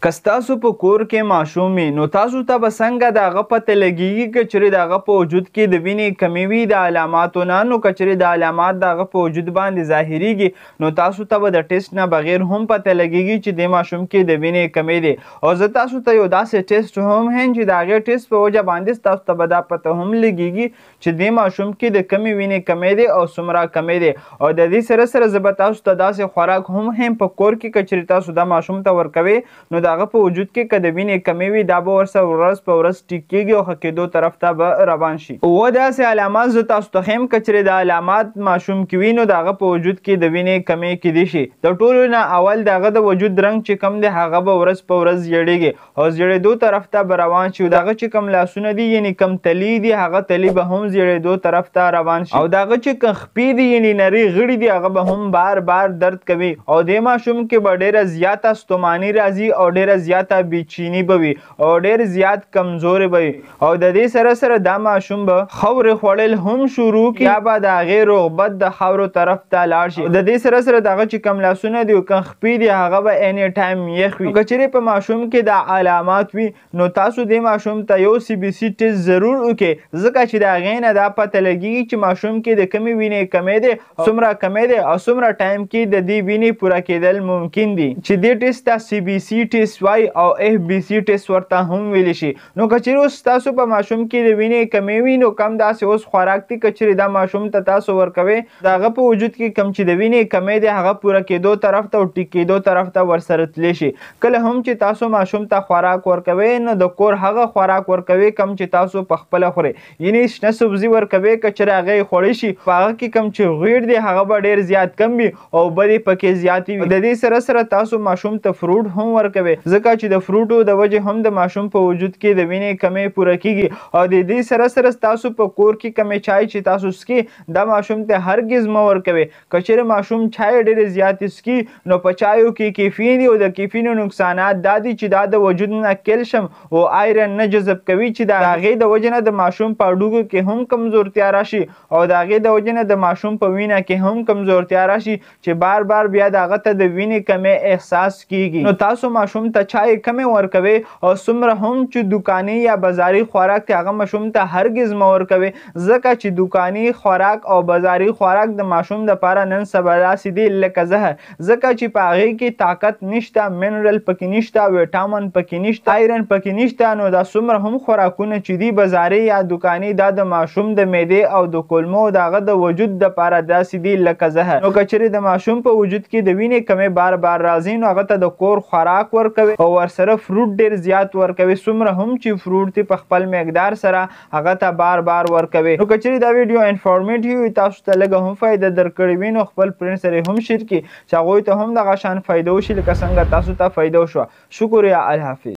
که ستاسو په کور کې ماشوم وي نو تاسو ته به څنګه د هغه پته لګیږي که چېرې د هغه په وجود کې د وینې کمی وي د علاماتو نه؟ نو که چېرې د علامات د هغه په وجود باندې ظاهریږي نو تاسو ته به د ټیسټ نه بغیر هم پته لګیږي چې دې ماشوم کې د وینې کمی دی. او زه تاسو ته یو داسې ټیسټ هم ښیم چې د هغې ټیسټ په وجه باندې تاسو ته به دا پته هم لګیږي چې دې ماشوم کې د کمې وینې کمی دی او څومره کمی دی. او د دې سره سره زه به تاسو ته داسې خوراک هم ښیم په کور کې که چېرې تاسو دا ماشوم ته ورکوئ نو د هغه په وجود کې که د وینې کمی وي دا به ورسره ورځ په ورځ ټیک کېږي او ښه کېدو طرف ته به روان شي. اووه داسې علامات زه تاسو ته ښیم که چېرې دا علامات ماشوم کې وي نو د هغه په وجود کې د وینې کمی کېدی شي. د ټولو نه اول د هغه د وجود رنګ چې کوم دی هغه به ورځ په ورځ زیړېږي او زیړېدو طرف ته به روان شي. او د هغه چې کوم لاسونه دي یعنې کوم تلي دي هغه تلي به هم زیړېدو طرف ته روان شي. او د هغه چې کوم خپې دي یعنې نرۍ غړي دي هغه به هم بار بار درد کوي. او دې ماشوم کې به ډېره زیاته ستوماني راځي او ډېره زیاته بېچیني به وي او ډېر زیات کمزوري به وي. او د دې سره سره دا ماشوم به خاورې خوړل هم شروع کړي یا به د هغې رغبت د خاورو طرف ته لاړ شي. د دې سره سره د هغه چې کوم لاسونه دي او کوم خپې دي هغه به any time یخ وي. که چېرې په ماشوم کې دا علامات وي نو تاسو دې ماشوم ته یو CBC ټیسټ ضرور وکړئ، ځکه چې د هغې نه دا پته لګیږي چې ماشوم کې د کمې وینې کمی دی، څومره کمی دی او څومره ټایم کې د دې وینې پوره کېدل ممکن دي، چې دې ټیسټ ته CBC ټیسټ وایي او FBC ټیسټ ورته هم ویلی شي. نو که چېرې اوس تاسو په ماشوم کې د وینې کمی وي نو کم داسې اوس خوراک دی که چېرې دا ماشوم ته تاسو ورکوئ د هغه په وجود کې کم چې د وینې کمی دی هغه پوره کېدو طرف ته او ټیک کېدو طرف ته ورسره تللی شي. کله هم چې تاسو ماشوم ته خوراک ورکوئ نو د کور هغه خوراک ورکوئ کم چې تاسو په خپله خورئ، یعنې شنه سبزي ورکوئ که چېرې هغه یې خوړی شي په هغه کې کم چې غوړ دی هغه به ډېر زیات کم وي او اوبه دې پکې زیاتې وي. د دې سره سره تاسو ماشوم ته فروټ هم ورکوئ، ځکه چې د فروټو د وجې هم د ماشوم په وجود کې د وینې کمی پوره کیږي. او د دې سره سره تاسو په کور کې کمې چای چې تاسو څکئ دا ماشوم ته هرګز مه ورکوئ. که چېرې ماشوم چای ډېرې زیاتې څکي نو په چایو کې کیفین دي او د کیفینو نقصانات دا دي چې دا د وجود نه کلشم او آیرن نه جذب کوي، چې د هغې د وجې نه د ماشوم په هډوکو کې هم کمزورتیا راشي او د هغې د وجې نه د ماشوم په وینه کې هم کمزورتیا راشي چې بار بار بیا د هغه ته د وینې کمی احساس کیږي. نو تاسو ماشوم ته چای کمې ورکوئ او څومره هم چې دوکاني یا بازاري خوراک دی هغه ماشوم ته هرګز مه ورکوئ، ځکه چې دوکاني خوراک او بازاري خوراک د ماشوم دپاره نن سبا داسې دی لکه زهر، ځکه چې په هغې کې طاقت نشته، منرل پکې نشته، ویټامن پکې نشته، آیرن پکې نشته. نو دا څومره هم خوراکونه چې دي بازاري یا دوکاني دا د ماشوم د معدې او د کولمو د هغه د وجود دپاره داسې دي لکه زهر. نو که چېرې د ماشوم په وجود کې د وینې کمی بار بار راځي نو هغه ته د کور خوراک ورکوي او ورسره فروټ ډېر زیات ورکوي، څومره هم چې فروټ دی په خپل مقدار سره هغه ته بار بار ورکوي. نو که چېرې دا ویډیو انفارمیټیو وي تاسو ته لږه هم فایده درکړې وي نو خپل فرینډ سره هم شیر کړئ چې هغوی ته هم دغه شان فایده وشي لکه څنګه تاسو ته فایده وشوه. شکریه، الله حافظ.